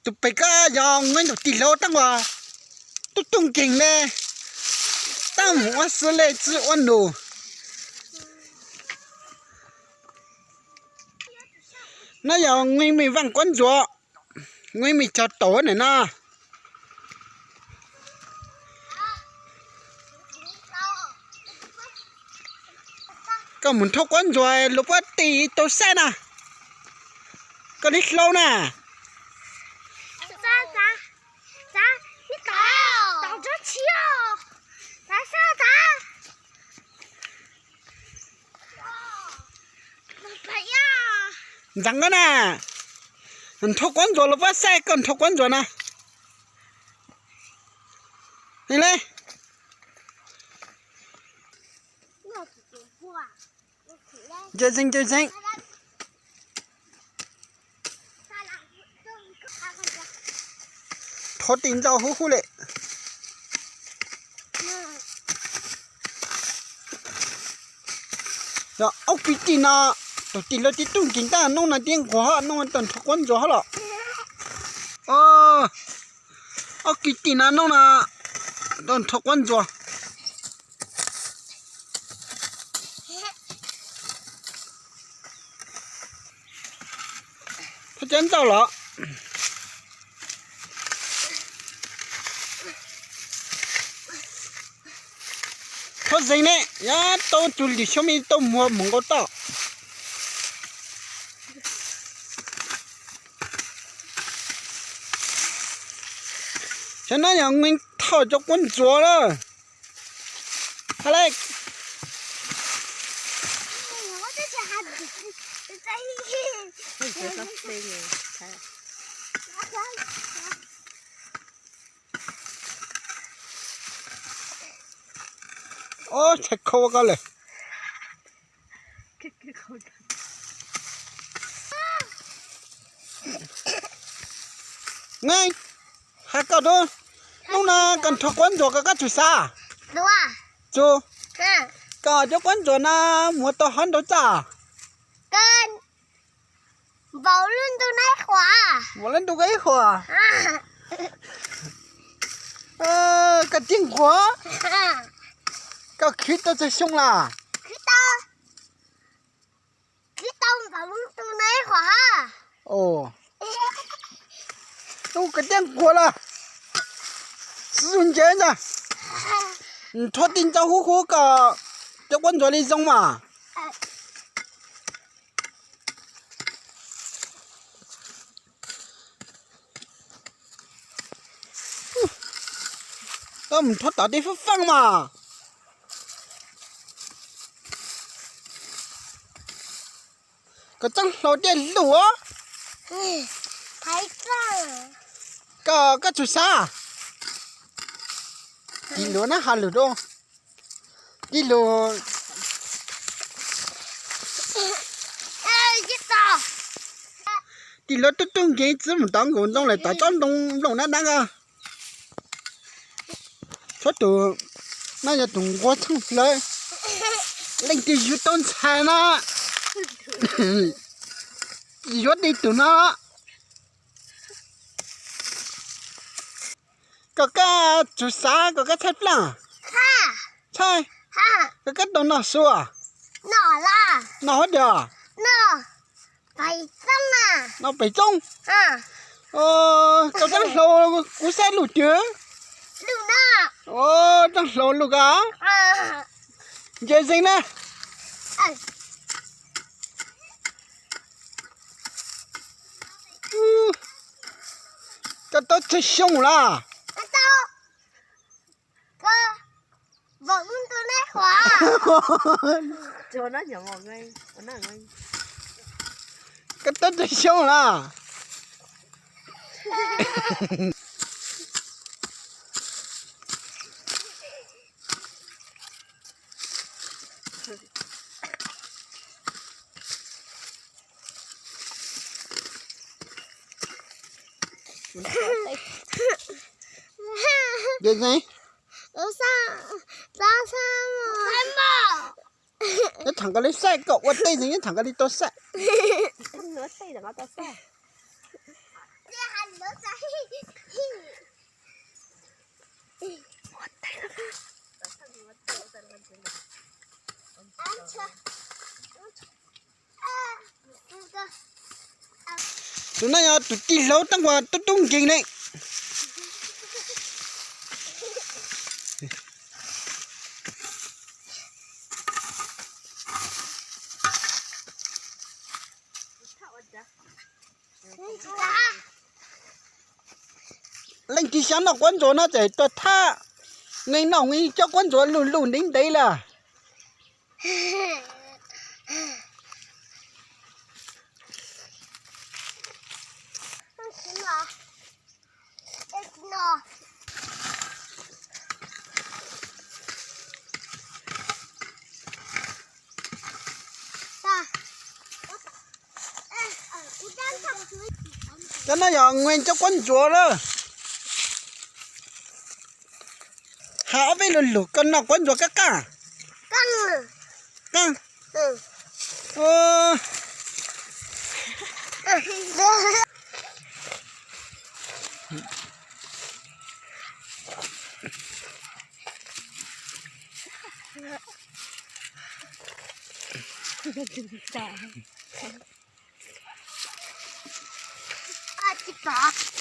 Pem koj yog nqe nraum tig hlo tab ua tub tub nkeeg le, tab mus ua xwb le tsi ua nus. No yog nqe me vaaj quab ntsuag, nqe me cog taum na no. Koj mus nrho quab ntsuag luag puab tig tau saib na. Koj li hlau na. Ntxeev koj na, nrho quab ntsuag luag puab saib koj nrho quab ntsuag na. Li le. Ntse zeeg ntse zeeg. Rho tis ntau huv huv le. Yog ob kwv tij no, tug tis lawv tib tug nkeeg tab hnub no tib nquag hnub no tau nrho quab ntsuag hab los. Ob kwv tij no hnub no tau nrho quab ntsuag. Thov cov ntxauj los. Thov zeeg ne, yog tau tus lwm xyoo me tau muag mus nkaus toj. Cov no yog nqe thauj cov quab ntsuag lawm. Hab le. Ob, tshais khau koj lawm. Nqe, has koj dua, hnub no koj nrho quab ntsuag koj koj tsum xav? Tsum. Koj cov quab ntsuag no muag tau hov ntau txaj? Npaum lub ntu koj ib huam. Koj tib nquag, koj khwv tau txog xyoo las? Tub koj tib nquag las, xwb ntse ntag. Nrho tis ntxau huv huv kom cov quab ntsuag li zoo mas. Koj mus nrho tom tej fab faaj mas. Koj txeeb hlau tiaj lug. Koj, koj tsum xav. Tis lug nab has lug rau. Tis lug. Tis lug tub tub nkeeg txwv mus tod nkaus ntxoo lawm tom tsob ntoo nplooj nab nab ko. Tsob tus, no yog tus nquag txheej plawg. Leej twg yuav tau ntxhais na, yuav tib tug no. Koj, koj tsum xav, koj, koj txhais plaaj. Txhais. Koj, koj tau noj su? Noj hov tias? Noj pem txoob. Koj txeeb hlau kuv saib lug twg? Txeeb hlau lug koj. Ntse zeeg na. Koj tau tsawg xyoo las? Koj tau tsawg xyoo las? Ntse zeeg. Nyob thaam koj li saib, koj ua tej zeeg nyob thaam koj li tau saib. Tus no yog tus tij laug Tub Nquag tub tub nkeeg ne. Leej twg xav noj quab ntsuag no ces tuaj thab, nqe noj nqe coj quab ntsuag lug lug ntev ntev lawm. Cov no yog nqe coj quab ntsuag lawm. Has ob peb lug lug koj noj quab ntsuag qab qab. Qab.